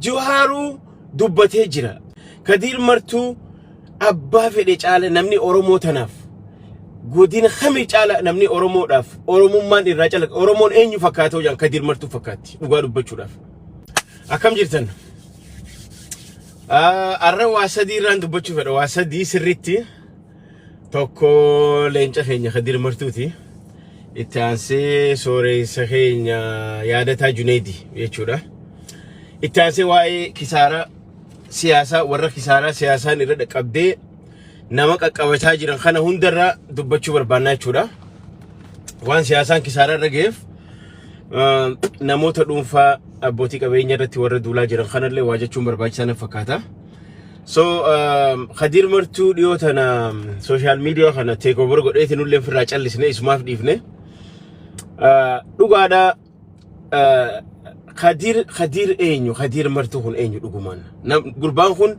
Juhaaruu dubbatee jira. Kadiir Martuu abbaa fedhe caala namni Oromoo tanaaf godina kamii caala namni Oromoodhaaf Oromummaan irraa calaqa. Oromoon eenyu fakkaata hojaan Kadiir Martuu fakkaatti dhugaa dubbachuudhaaf. Akkam jirtan? Arra waa sadii irraan dubbachuu fedha. Waa sadii sirriitti. Tokko leenca keenya Kadiir Martuuti. Itti aansee sooreessa keenya Yaadataa Juneedi jechuudha. Itti aansee waa'ee kisaaraa siyaasaa warra kisaaraa siyaasaan irra dhaqqabdee nama qaqqabachaa jiran kana hundarraa dubbachuu barbaannaa jechuudha. Waan siyaasaan kisaaraa irra ga'eef namoota dhuunfaa abbootii qabeenya irratti warra duulaa jiran kanallee waa jechuun barbaachisaa na fakkaata. So Kadiir Martuu dhiyoo tana social media kana take over godheeti nullee ofirraa callisne isumaaf dhiifne. Dhugaadha. Kadiir eenyu? Kadiir Martuu kun eenyu dhugumaan? Gurbaan kun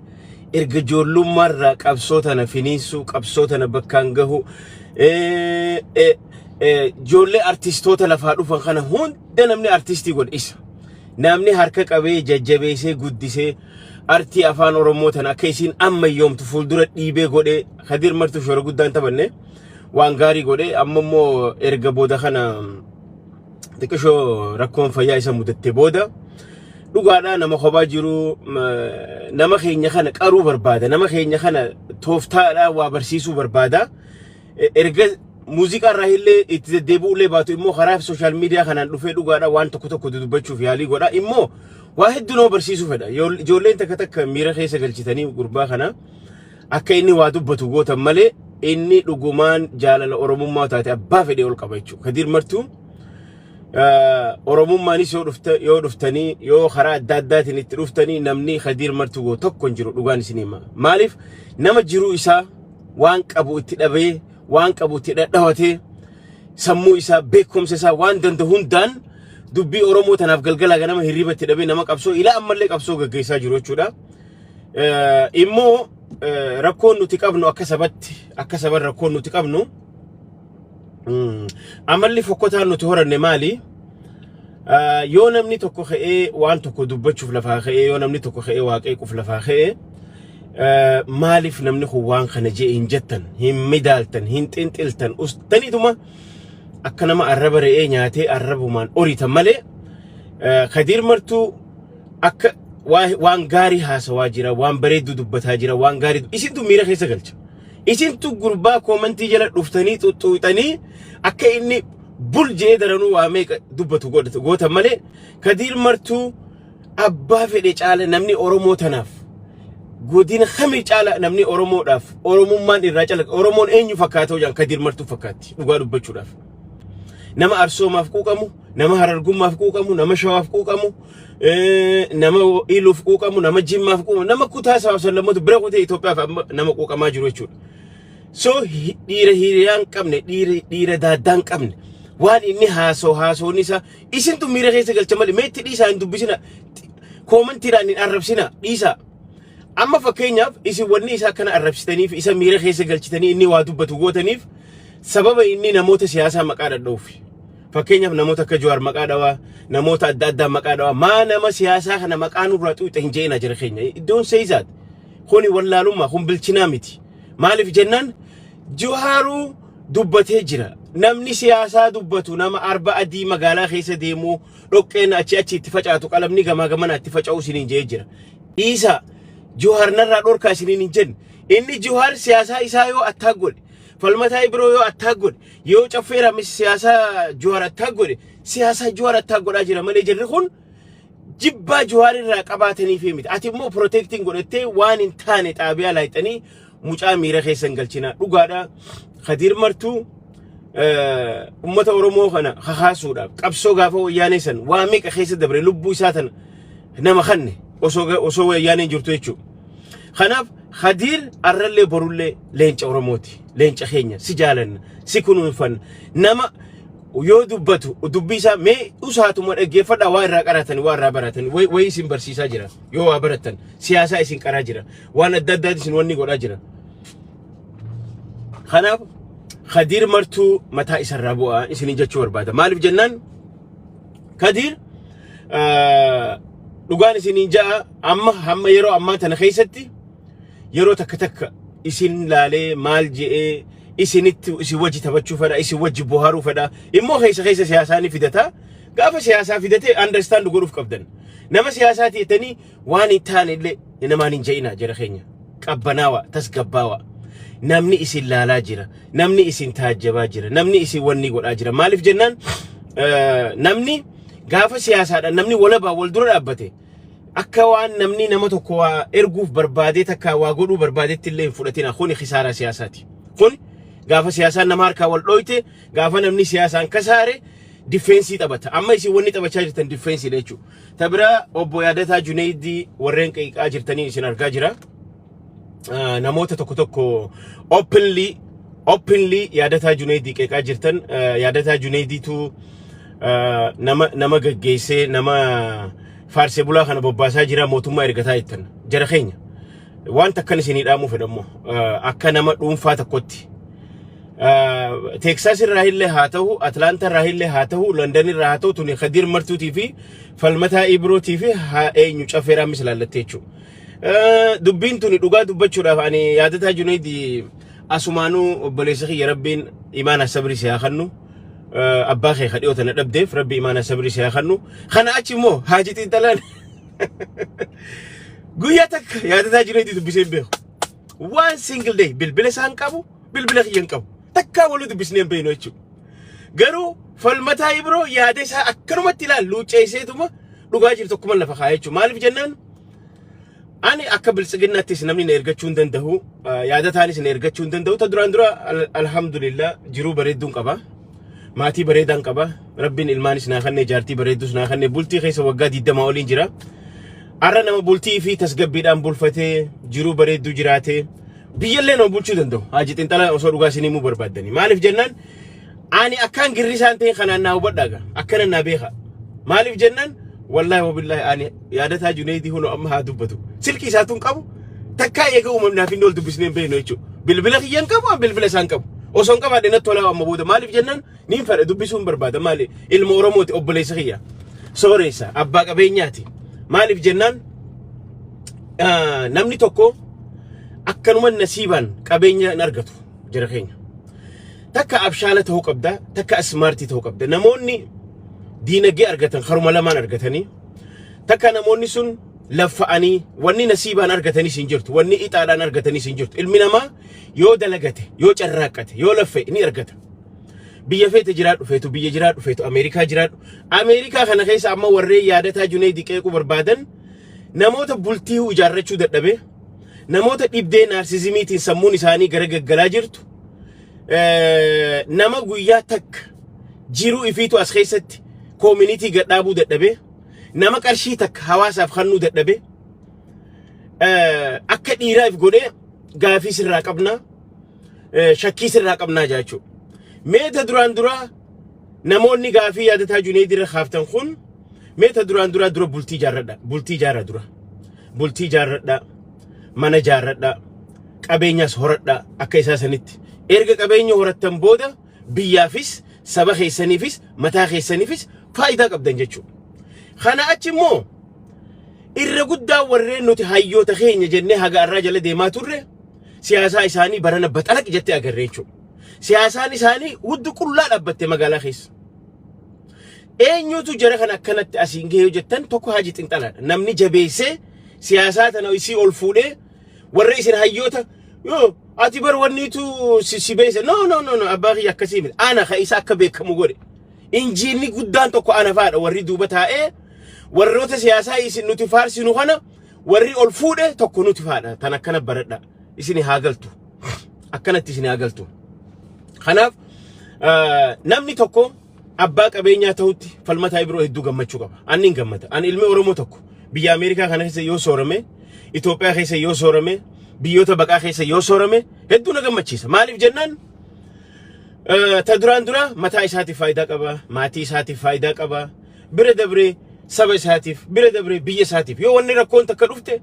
erga ijoollummaarraa qabsoo tana finiinsuu, qabsoo tana bakkaan gahu, ijoollee artistoota lafaa dhufan kana hunda namni artistii godhe isa. Namni harka qabee jajjabeessee guddisee artii afaan Oromoo tana akka isiin ammayyoomtu fuuldura dhiibee godhee Kadiir Martuu shoora guddaan taphanne waan gaarii godhe. Amma immoo erga booda kana xiqqishoo rakkoon fayyaa isa mudatte booda dhugaadhaa nama kophaa jiru, nama keenya kana qaruu barbaada, nama keenya kana tooftaadhaan waa barsiisuu barbaada. Erga muuziqaa irraa illee itti deddeebi'uu illee baatu immoo karaa social media kanaan dhufee dhugaadhaa waan tokko tokko dubbachuuf yaalii godha. Immoo waa hedduu nama barsiisuu fedha. Ijoolleen takka takka miira keessa galchitanii gurbaa kana akka inni waa dubbatu gootan malee inni dhugumaan jaalala Oromummaa taate abbaa fedhee ol qaba jechuudha. Kadiir Martuu Oromummaanis yoo dhufta yoo dhuftanii yoo karaa adda addaatiin itti dhuftanii namni Kadiir Martuu goo tokko hin jiru, dhugaan isin hima. Maaliif? Nama jiruu isaa waan qabu itti dhabee, waan qabu itti dhadhawatee, sammuu isaa, beekumsa isaa, waan danda'u hundaan dubbii Oromoo tanaaf galgalaa ganama hirriba itti dhabee nama qabsoo ilaa ammallee qabsoo gaggeessaa jiru jechuudha. Immoo rakkoon nuti qabnu akka sabatti, akka saban rakkoon nuti qabnu, amalli fokkotaan nuti horanne maali? Yoo namni tokko ka'ee waan tokko dubbachuuf lafaa ka'ee, yoo namni tokko ka'ee waa qeequuf lafaa ka'ee, maaliif namni kun waan kana jee hin jettan, hin midaaltan, hin xinxiltan, ustaniituma akka nama arraba re'ee nyaatee arrabumaan oriitan malee Kadiir Martuu akka waan gaarii haasawaa jira, waan bareedduu dubbataa jira, waan gaarii isintu miira keessa galcha. Isintu gurbaa comment jala dhuftanii xuxxuuxanii akka inni bul jee daranuu waa meeqa dubbatu gootan malee Kadiir Martuu abbaa fedhe caala namni Oromoo tanaaf godina kamii caala namni Oromoodhaaf Oromummaan irraa calaqa. Oromoon eenyu fakkaata hojaan Kadiir Martuu fakkaatti dhugaa dubbachuudhaaf. Nama Arsoomaaf quuqamu, nama Harargummaaf quuqamu, nama Shawaaf quuqamu, nama Iluuf quuqamu, nama Jimmaaf quuqamu, nama kutaa sabaaf sablammoota bira kutee Itoophiyaaf amma nama quuqamaa jiru jechuudha. So dhiira hiriyaan qabne, dhiira daaddaan qabne, waan inni haasoo haasoon isaa isintu miira keessa galcha malee meetti dhiisaa, hin dubbisina, commentiidhaan hin arrabsina, dhiisaa. Amma fakkeenyaaf isin wanni isaa akkana arrabsitaniif, isa miira keessa galchitanii inni waa dubbatu gootaniif, sababa inni namoota siyaasaa maqaa dhadha'uuf. Fakkeenyaaf namoota akka Jawaar maqaa dhawaa, namoota adda addaa maqaa dhawaa, maa nama siyaasaa kana maqaa nurraa xuuxa hin je'ina jira keenya. Iddoon seeyisaati. Kuni wallaalummaa, kun bilchinaa miti. Maaliif jennaan Jawaaruu dubbatee jira. Namni siyaasaa dubbatu nama arba adii magaalaa keessa deemuu dhoqqeen achi achi itti facaatu, qalamni gamaa gamana itti faca'u isiniin jedhee jira. Dhiisa, Jawaar narraa dhorkaa isiniin hin jenne. Inni Jawaar siyaasaa isaa yoo attaak godhe, Falmataa Ibiroo yoo attaak godhe, yoo Caffee Ramis siyaasaa Jawaar attaak godhe, siyaasaa Jawaar attaak godhaa jira malee jarri kun jibbaa Jawaar irraa qabaataniif miti. Ati immoo protecting godhattee waan hin taane xaabiyaa laayixanii mucaa miira keessa hin galchina. Dhugaadha. Kadiir Martuu ummata Oromoo kana kakaasuudhaaf qabsoo gaafa wayyaanee san waa meeqa keessa dabre, lubbuu isaa tana nama kanne osoo wayyaaneen jirtu jechuudha. Kanaaf Kadiir arrallee borullee leenca Oromooti. Leenca keenya, si jaalanna, si kunuunfanna. Nama yoo dubbatu dubbii isaa mee usaatuma dhaggeeffadhaa, waa irraa qaratanii, waa irraa baratanii wayii isin barsiisaa jira. Yoo waa barattan siyaasaa isin qaraa jira. Waan adda addaati isin wanni godhaa jira. Kanaaf Kadiir Martuu mataa isarraa bu'aa isiniin jechuu barbaada. Maaliif jennaan Kadiir Dhugaan isiniin ja'a, amma hamma yeroo ammaa tana keessatti yeroo takka takka isin laalee maal je'ee isinitti isin wajji taphachuu fedha, isin wajji bohaaruu fedha. Immoo keessa keessa siyaasaa ni fidata. Gaafa siyaasaa fidate understand godhuuf qabdan. Nama siyaasaa jettanii waan hin taane illee namaan hin je'ina. Jara keenya, qabbanaawa, tasgabbaawa. Namni isin laalaa jira, namni isin taajjabaa jira, namni isin wanni godhaa jira. Maaliif jennaan, namni gaafa siyaasaadhaan namni walabaa wal dura dhaabbate akka waan namni nama tokko waa erguuf barbaadee takka waa godhuu barbaadetti illee hin fudhatina. Kuni kisaaraa siyaasaati. Kun gaafa siyaasaan nama harkaa wal dhooyte, gaafa namni siyaasaan kasaare defense taphata. Amma isin wanni taphachaa jirtan defense dha jechuudha. Ta biraa, obbo Yaadataa Juneeydii warreen qeeqaa jirtanii isin argaa jira. Namoota tokko tokko openly Yaadataa Juneeydii qeeqaa jirtan. Yaadataa Juneeydiitu nama gaggeessee nama faarsee bulaa kana bobbaasaa jira, mootummaa ergataa jettan. Jara keenya, wanta akkan isinii dhaamuu fedhammoo akka nama dhuunfaa tokkotti, Teeksaas irraa illee haa ta'u, Atlaanta irraa illee haa ta'u, London irraa haa ta'u, tuni Kadir Martuutii fi Falmataa Ibrootii fi haa eenyu cafeeraa mis laallattee jechuudha. Dubbiin tuni dhugaa dubbachuudhaaf, ani Yaadataa Junaydii asumaanuu obboleessa kiyya, Rabbiin imaana sabrii si haa kennu. Abbaa kee kadhiyoo tana dhabdeef Rabbi imaana sabrii si haa kennu. Kana achi immoo Haaji Xiinxalaan guyyaa takka Yaadataa Junaydii dubbisee hin beeku. One single day bilbila isaan qabu, bilbila kiyya hin qabu. Takkaa walii dubbisnee hin beeknu jechuudha. Garuu Falmataa Ibroo yaada isaa akkanumatti ilaal luucceesseetuma dhugaa jiru tokkuma lafa kaa'ee jechuudha. Maaliif jennaan, ani akka Biltsiginnaattis namni na ergachuu hin danda'u, yaadataanis na ergachuu hin danda'u. Ta duraan dura, alhamdulillah, jiruu bareedduun qaba. Maatii bareedaan qaba. Rabbiin ilmaanis naa kenne, jaartii bareeddus naa kenne. Bultii keessa waggaa 20 oliin jira. Har'a nama bultii fi tasgabbiidhaan bulfatee jiruu bareedduu jiraatee biyyallee nama bulchuu danda'u. Haaji Xinxalaa osoo dhugaa isin himuu barbaaddani. Maaliif jennaan, ani akkaan girrisaan ta'e kanaan naa hubadhaa gaa. Akkana naa beeka. Maaliif jennaan, wallaahi wabillaahi, ani Yaadataa Juneeydii hunoo amma haa dubbatu. Silkii isaatu hin qabu. Takkaa eega uumamnaaf inni ol dubbisnee hin beeknu jechuudha. Bilbila kiyya hin qabu, an bilbila isaan qabu. Osoo hin qabaadhe natti tolaa amma booda. Maaliif jennaan, niin fedha, dubbisuu hin barbaada. Maali, ilma Oromooti, obboleessa kiyya. Sooreessa, abbaa qabeenyaati. Maaliif jennaan, namni tokko akkanuma nasiibaan qabeenya hin argatu, jara keenya. Takka abshaala ta'uu qabda, takka smart ta'uu qabda. Namoonni diinagdee argatan karuma lamaan argatanii, takka namoonni sun laffa'anii, wanni nasiibaan argataniis hin jirtu, wanni ixaadhaan argataniis hin jirtu. Ilmi namaa yoo dalagate, yoo carraaqqate, yoo laffa'e ni argata. Biyya feete jiraadhu, feetu biyya jiraadhu, feetu Ameerikaa jiraadhu. Ameerikaa kana keessa amma warreen Yaadataa Juneedii qeequu barbaadan namoota bultii ijaarrachuu dadhabe, namoota dhibdee narcissismiitiin sammuun isaanii gara gaggalaa jirtu, nama guyyaa takka jiruu ifiitu as keessatti community gadhaabuu dadhabe, nama qarshii takka hawaasaaf kennuu dadhabe, akka dhiiraaf godhee gaafii sirraa qabnaa, shakkii sirraa qabnaa jechuudha. Meeta duraan duraa namoonni gaafii Yaadataa Juneedii irra kaaftan kun, meeta duraan duraa dura bultii ijaarradha. Bultii ijaarra dura. Bultii ijaarradha. Mana ijaarradha. Qabeenyas horadha akka isaa sanitti. Erga qabeenya horattan booda biyyaafis, saba keessaniifis, mataa keessaniifis faayidaa qabdan jechuudha. Kana achi immoo irra guddaa warreen nuti hayyoota keenya jennee haga irraa jala deemaa turre siyaasaa isaanii barana baxalaq jettee agarree jechuudha. Siyaasaan isaanii hundi qullaa dhaabbatte magaalaa keessa. Eenyutu jara kana akkanatti asiin gahee yoo jettan, tokko Haaji Xinxalaadha. Namni jabeessee siyaasaa tana isii ol fuudhee warra isin hayyoota yoo ati bar wanniitu si beeyse, no, no, no, no, abbaa kiyya, akkasii miti. Ana ka isa akka beekamu godhe. Injiinni guddaan tokko ana faadha. Warri duuba taa'ee warroota siyaasaa isin nuti faarsinu kana warri ol fuudhe tokko nuti faadha. Tan akkana baradha. Isin haa galtu. Akkanatti isin haa galtu. Kanaaf namni tokko abbaa qabeenyaa ta'utti Falmataa Ibiroo hedduu gammachuu qaba. Ani hin gammada. Ani ilmi Oromoo tokko biyya Ameerikaa kana keessa yoo soorame, Itoophiyaa keessa yoo soorame, biyyoota baqaa keessa yoo soorame hedduu na gammachiisa. Maaliif jennaan, ta duraan dura mataa isaatiif faayidaa qaba, maatii isaatiif faayidaa qaba, bira dabree saba isaatiif, bira dabree biyya isaatiif yoo wanni rakkoon takka dhufte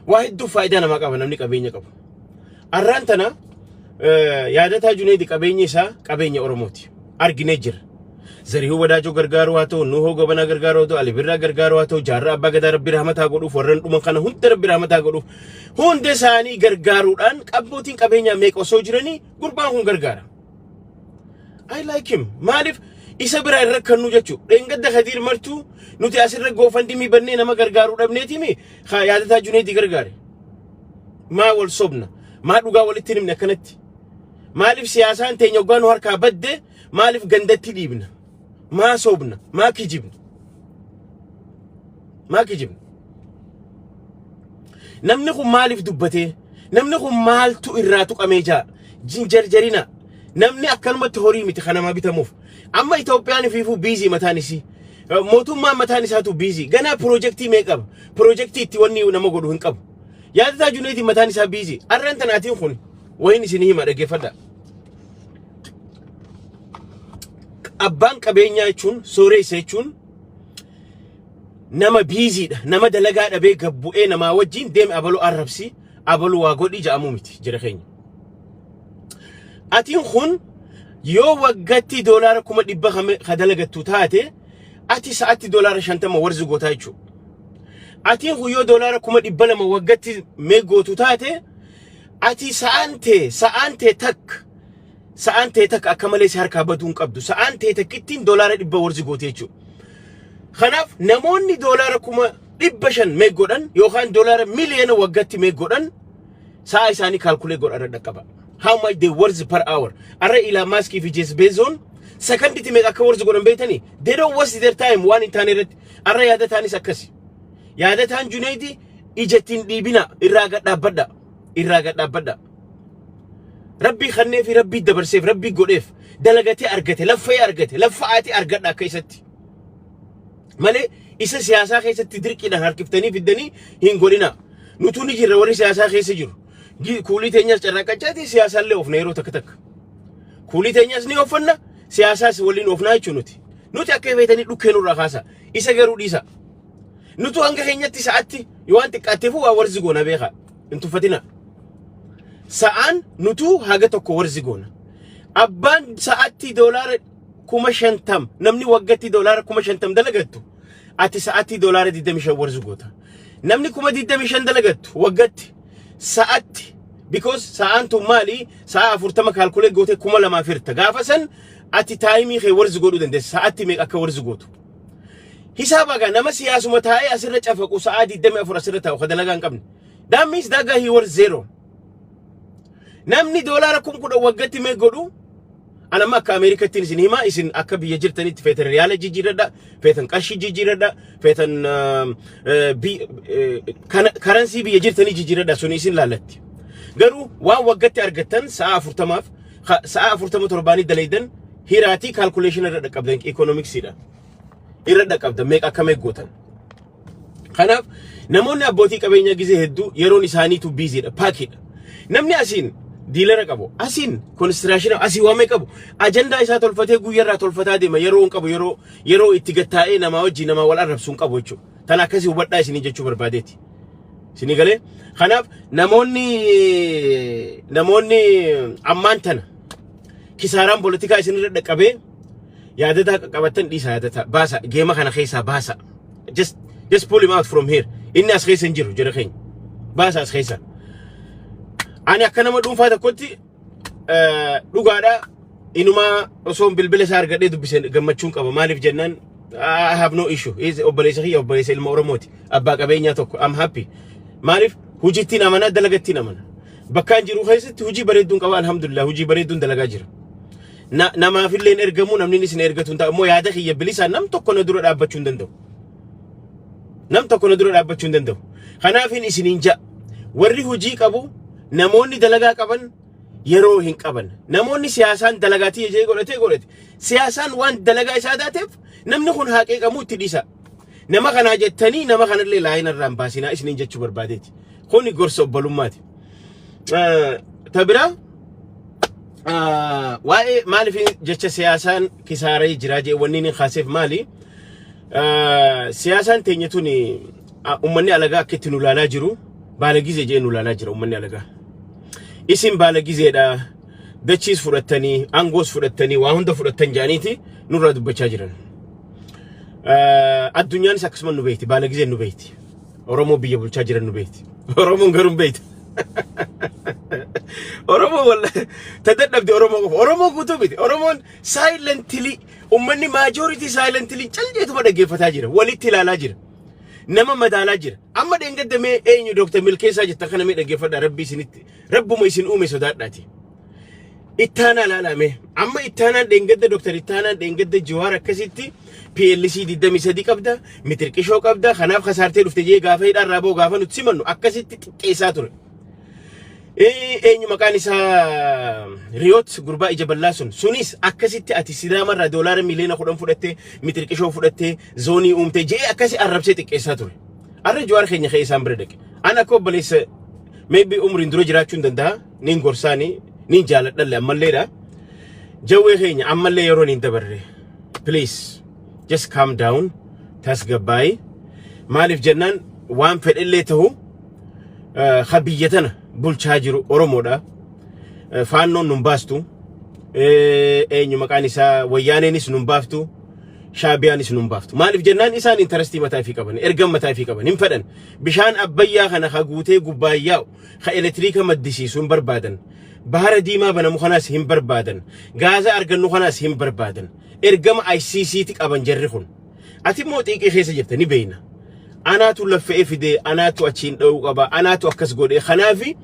waa hedduu faayidaa namaa qaba namni qabeenya qabu. Arraan tana Yaadataa Juneedi qabeenyi isaa qabeenya Oromooti. Arginee jira. Zarihuu Wadaajoo gargaaruu haa ta'u, Nuhoo Gobanaa gargaaruu haa ta'u, Ali Birraa gargaaruu haa ta'u, Jaarraa Abbaa Gadaa Rabbi rahmataa godhuuf, warran dhuman kana hunda Rabbi rahmataa godhuuf, hunda isaanii gargaaruudhaan abbootiin qabeenyaa meeqa osoo jiranii gurbaan kun gargaara. I like him. Maaliif isa biraa hin rakkannu jechuudha. Dheengadda Kadiir Martuu nuti asirra GoFundMe bannee nama gargaaruu dhabneetimi haa Yaadataa Juneedii gargaare. Maa wal sobna? Maa dhugaa walitti himne akkanatti? Maaliif siyaasaan teenya hoggaa nu harkaa badde maaliif gandatti dhiibna? Maa sobna? Maa kijibna? Maa kijibna? Namni kun maaliif dubbatee? Namni kun maaltu irraa tuqamee jaa? Jinjarjarina. Namni akkanumatti horii miti kan namaa bitamuuf. Amma Itoophiyaan ifiifuu busy mataan isii. Mootummaan mataan isaatu busy. Ganaa piroojeektii mee qaba? Piroojeektii itti wanni nama godhu hin qabu. Yaadataa Juneetiin mataan isaa busy. Arraan tanaatiin kun wayin isin hima, dhaggeeffadha. Abbaan qabeenyaa jechuun, sooressa jechuun, nama busydha. Nama dalagaa dhabee gabbu'ee namaa wajjin deeme abaluu arrabsi, abaluu waa godhi ja'amuu miti jira keenya. Atiin kun yoo waggatti $100,000 ka dalagattu taate, ati sa'atti $50 worth gootaa jechuudha. Atiin kun yoo $200,000 waggatti mee gootu taate, ati sa'aan tee takka akka malee si harkaa baduu hin qabdu. Sa'aan tee takkittiin $100 worth goote jechuudha. Kanaaf namoonni $500,000 meeq godhan yookaan doolaara miliyoona waggatti meeq godhan, sa'a isaanii calculate godhan irra dhaqqaba. How much they worth per hour. Arra Elon Musk fi Jeff Bezos sekonditti meeqa akka worth godhan beektanii? They don't waste their time waan hin taane irratti. Arra Yaadataanis akkasi. Yaadataan Juneedi ija ittiin dhiibina, irraa gad dhaabbadha. Irraa gad dhaabbadha. Rabbii kannee fi Rabbii dabarseef, Rabbii godheef, dalagatee argate, laffee argate, laffa'aati argadha akka isatti. Malee isa siyaasaa keessatti dirqiidhaan harkiftanii fiddanii hin godhina. Nutuu ni jirra, warri siyaasaa keessa jiru. Kuulii teenyas carraaqachaati siyaasaallee oofna yeroo takka takka. Kuulii teenyas ni ooffanna, siyaasaas waliin oofnaa jechuu nuti. Nuti akka feetanii dhukkee nurraa kaasa. Isa garuu dhiisa. Nutu hanga keenyatti sa'atti yoo waan xiqqaatteefu waa worth goona, beeka. Hin tuffatina. Sa'aan nutuu haga tokko worth goona. Abbaan sa'atti $50,000, namni waggatti $50,000 dalagattu, ati sa'atti $25 worth goota. Namni 25,000 dalagattu waggatti sa'atti, because sa'aan tun maali, sa'a 40 calculate gootee 2000 firta. Gaafa san ati time kee worth godhuu dandeessa, sa'atti meeqa akka worth gootu. Hisaaba gaa, nama siyaasuma taa'ee asirra cafaqu, sa'aa 24 asirra taa'u, ka dalagaa hin qabne. That means that guy, he worth zero. Namni $10,000 waggatti meeqa godhu, anamma akka Ameerikattiin isin himaa, isin akka biyya jirtanitti feetan riyaala jijjiiradha, feetan qarshii jijjiiradha, feetan currency biyya jirtanii jijjiiradha, sun isin laallatti. Garuu waan waggatti argattan sa'a 40f, sa'a 40 torbaanii dalaydan hiraatii calculation irra dhaqqabdan, economicsiidha. Irra dhaqqabdan meeqa akka meeqa gootan. Kanaaf namoonni abbootii qabeenyaa gizee hedduu yeroon isaaniitu busydha, packedha. Namni asiin dealer qabu, asiin construction, asii waamee qabu, ajandaa isaa tolfatee guyyarraa tolfataa deema, yeroo hin qabu, yeroo itti gattaa'ee namaa wajjin namaa wal arrabsuu hin qabu jechuudha. Tana akkasii hubadhaa isinii jechuu barbaadeeti. Isinii galee? Kanaaf namoonni ammaan tana kisaaraan poolitikaa isinirra dhaqqabee Yaadataa qaqqabattan dhiisa, Yaadataa baasa, geema kana keessaa baasa. Just pull him out from here. Inni as keessa hin jiru jira keenya. Baasa as keessa. Ani akka nama dhuunfaa tokkotti, dhugaadha, inumaa osoo bilbila isaa argadhee dubbise gammachuun qaba. Maaliif jennaan, I have no issue. Is obboleessa kiyya, obboleessa ilma Oromooti. Abbaa qabeenyaa tokko. I'm happy. Maaliif, hojittiin amana, dalagattiin amana. Bakkaan jiru keessatti hojii bareedduun qaba, alhamdulillah, hojii bareedduun dalagaa jira. Namaafillee hin ergamu, namni isin ergatu hin ta'u immoo yaada kiyya bilisaan nam tokko na dura dhaabbachuu hin danda'u. Nam tokko na dura dhaabbachuu hin danda'u. Kanaafin isiniin ja'a. Warri hojii qabu, namoonni dalagaa qaban yeroo hin qaban. Namoonni siyaasaan dalagaatii ijee godhatee godhate. Siyaasaan waan dalagaa isaa taateef namni kun haa qeeqamuu, itti dhiisa. Nama kanaa jettanii nama kanallee laayina irraa hin baasinaa isiniin jechuu barbaadeeti. Kuni gorsa obbolummaati. Ta biraa, waa'ee maaliif jecha siyaasaan kisaaree jira jee wanni inni kaaseef maali? Siyaasaan teenya tuni uummanni alagaa akka itti nu ilaalaa jiru, baala gizee jee nu ilaalaa jira uummanni alagaa. Isin baala gizeedha. Dachiis fudhattanii, aangoos fudhattanii, waa hunda fudhattan jedhaniiti Nurraa dubbachaa jiran. Addunyaanis akkasuma nu beekti. Baala gizeen nu beekti. Oromoo biyya bulchaa jiran nu beekti. Oromoon garuu hin beektu. Oromoo walla ta dadhabde Oromoo qofa. Oromoo guutuu miti. Oromoon silently, ummanni majority silently calleetuma dhaggeeffataa jira. Walitti ilaalaa jira. Nama madaalaa jira. Amma dheengadda mee eenyu Dooktar Milkeessaa jettan kana mee dhaggeeffadhaa. Rabbi isinitti, rabbuma isin uume sodaadhaati. Ittaanaa ilaalame. Amma ittaanaan dheengadda, Dooktar Ittaanaan dheengadda Jawaar akkasitti PLC 23 qabda, mitirqishoo qabda, kanaaf kasaartee dhufte jee gaafa hidhaan boo gaafa nuti simannu akkasitti xiqqeessaa ture. Eenyu maqaan isaa, Riyoot, gurbaa ija bal'aa sun, sunis akkasitti ati Sidaamarraa doolaara miliyoona 10 fudhattee, mitirqishoo fudhattee, zoonii uumtee jee akkasi arrabsee xiqqeessaa ture. Arra Jawaar keenya ka'ee isaan bira dhaqe. An akka obboleessa maybe umriin dura jiraachuu hin danda'a. Nin gorsaanii, nin jaaladhalle ammalleedha. Jawwee keenya, ammallee yeroon hin dabarre. Please just calm down, tasgabbaayi. Maaliif jennaan, waan fedhellee ta'u ha biyya tana bulchaa jiru Oromoodha. Faannoon nun baastu. Eenyu maqaan isaa, Wayyaaneenis nun baaftu. Shaabiyaanis nun baaftu. Maaliif jennaan, isaan interestii mataa ifii qaban, ergan mataa ifii qaban hin fedhan. Bishaan Abbayyaa kana ha guutee gubbaa yaa'u, ha elektiriika maddisiisu hin barbaadan. Bahara Diimaa banamu kanaas hin barbaadan. Gaaza argannu kanaas hin barbaadan. Ergama ICCti qaban jarri kun. Ati immoo xiiqii keessa jirta, ni beeyna. Anaatu laffa'ee fidee, anaatu achiin dha'uu qaba, anaatu akkas godhe. Kanaafi